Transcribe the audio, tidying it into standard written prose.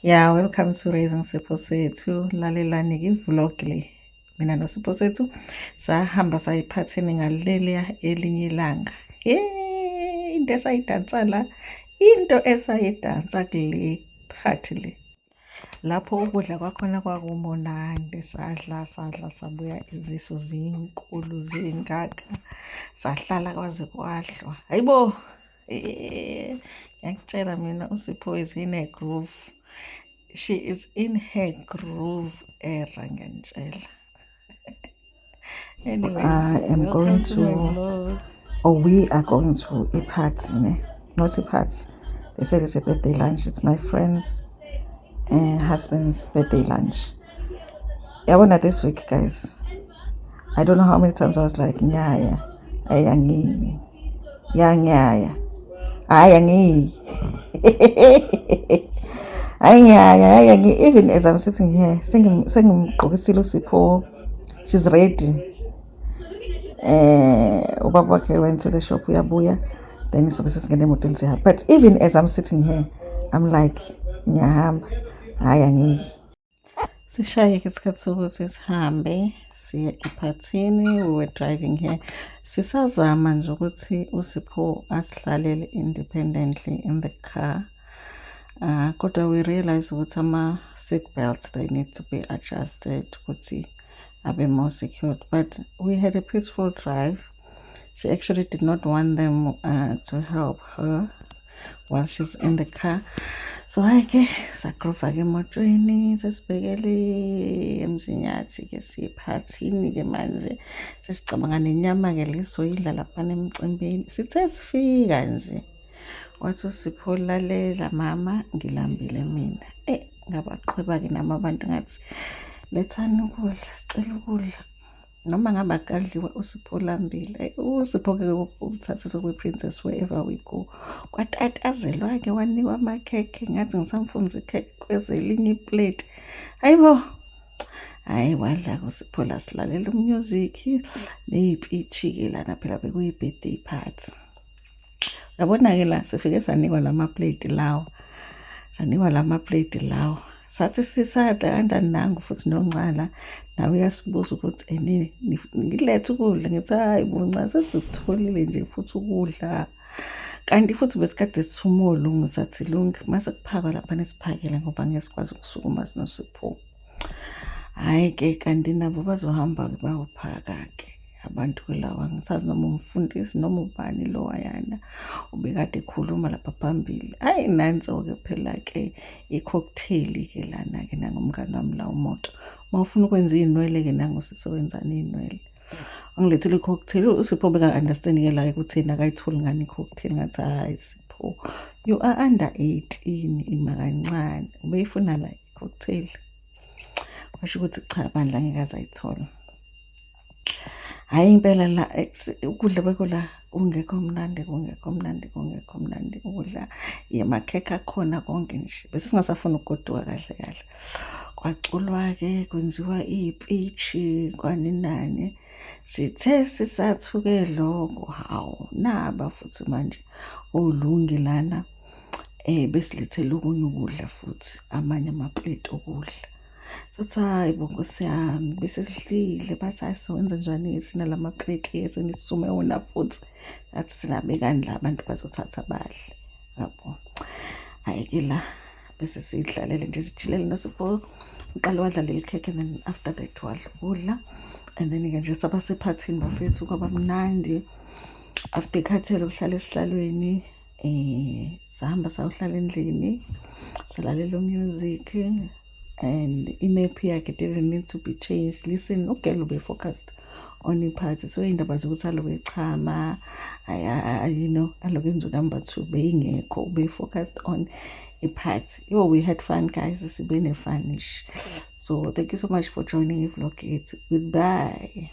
Yeah, welcome to Raising Sipho Sethu. Lalelani i-vlog le. Mina noSipho Sethu sahamba sayiphathini ngaleliya elinye ilanga. Hey, into esayidansa la, into esayidansa kule party le. Lapho ukudla kwakhona kwakumunandi, sadla sadla sabuya izisu zinkulu zingaka. Sahlala kwaze kwahlwa. Hayibo! Ngiyakutshela mina uSipho is in a groove. She is in her groove era, ngiyantshela. Anyways, I am welcome going to my to, vlog. Or we are going to a party, ne? Not a party. They said it's a birthday lunch. It's my friend's husband's birthday lunch. Yabona this week, guys. I don't know how many times I was like, "Nyaya, ay angiyi, ya ngiyaya, hayi angiyi, hayi ngiyaya, hayi angiyi." Even as I'm sitting here, sengimgqokisile uSipho. She's ready. Ubaba wakhe went to the shop, uyabuya, then sobe sesingena emotweni sihamba. But even as I'm sitting here, I'm like, ngiyahamba, hayi angiyi. Sishaye-ke isikhathi sokuthi sihambe siye ephathini. We were driving here. Sisazama nje ukuthi uSipho asihlalele independently in the car. Kodwa we realize ukuthi ama-seat belts, they need to be adjusted ukuthi abe more secured. But we had a peaceful drive. She actually did not want them to help her while she's in the car. So hayi ke, sagroova ke emotweni, sesibhekele eMzinyathi ke, siye ephathini ke manje. Sesicabanga nenyama ke le soyidla laphana emcimbini. Sithe sifika nje, wathi uSipho, "Lalela mama, ngilambile mina." Ngabaqhweba-ke nami abantu, ngathi lethani ukudla, sicela ukudla. Noma ngabe akadliwa, uSipho ulambile. USipho-ke uthathiswa kwi-princess wherever we go. Kwatatazelwa-ke, wanikwa amakhekhe, ngathi ngisamfunza ikhekhe kwezelinye ipleti. Hayi bo! Hhayi, wadla-ke uSipho la, silalela u-music ney'pitshi-ke lana, phela bekuyi-birthday party. Uyabona-ke la sifike sanikwa lama plate lawa, sanikwa lama plate lawa. Sathi sisadla kanjani, nangu futhi noNcala nawe uyasibuza ukuthi ene ngilethe ukudla. Ngithi hhayi bo Nca, sesikutholile nje futhi ukudla. Kanti futhi besikade sithume oLungi, sathi Lungi mase kuphakwa laphana siphakele ngoba ngeke sikwazi ukusukuma sinoSipho. Hhayi-ke, kanti nabo bazohamba-ke bayophaka-ke abantu lawa, angisazi noma umfundisi noma ubani lowayana ubekade ekhuluma lapha phambili. Hhayi, nanso-ke phela-ke i-cocktail-ke lana-ke, nangumngani wami la uMoto. Uma ufuna ukwenza iy'nwele-ke, nangu sisi owenzani iy'nwele. Wangilethela i-cocktail, uSipho beka-understand-ke la ekutheni akayitholi ngani i-cocktail. Ngathi hhayi Sipho, you are under 18, ima kancane. Ubeyifuna la i-cocktail. Kwasho ukuthi cha bandla, angeke aze ayithole. Hhayi impela la ukudla beko la kungekho mnandi, kungekho mnandi, kungekho mnandi ukudla, amakhekhe akhona, konke nje. Bese singasafuni ukugoduka kahle kahle. Kwaculwa-ke, kwenziwa iy'pitshi, kwani nani. Sithe sisathuke lokho, hawu naba futhi manje oLungi lana besilethele okunye ukudla futhi, amanye amapleti okudla. Sathi hhayi bo Nkosi yami, bese sidlile, bathi hhayi sowenza njani-ke thina lama pleti esenisume wona futhi. Ngathi sinabekani la, abantu bazothatha badle, yabo. Hhayi-ke la bese siy'hlalele nje, sijilele noSipho. Uqale wadla leli khekhe and then after that wadla ukudla and then-ke nje saba sephathini bafethu, kwaba mnandi. After ikhathele ukuhlala esihlalweni, sahamba sayohlala endlini, salalela u-music and i-nappy yakhe didn't need to be changed. Listen, u-girl ube-focused on i-party, so iy'ndaba zokuthi aloku echama, aloku enza u-number two beyingekho, ube-focused on i-party. Yo, we had fun guys, sibe ne-fun ish. So thank you so much for joining i-vlog yethu. Goodbye.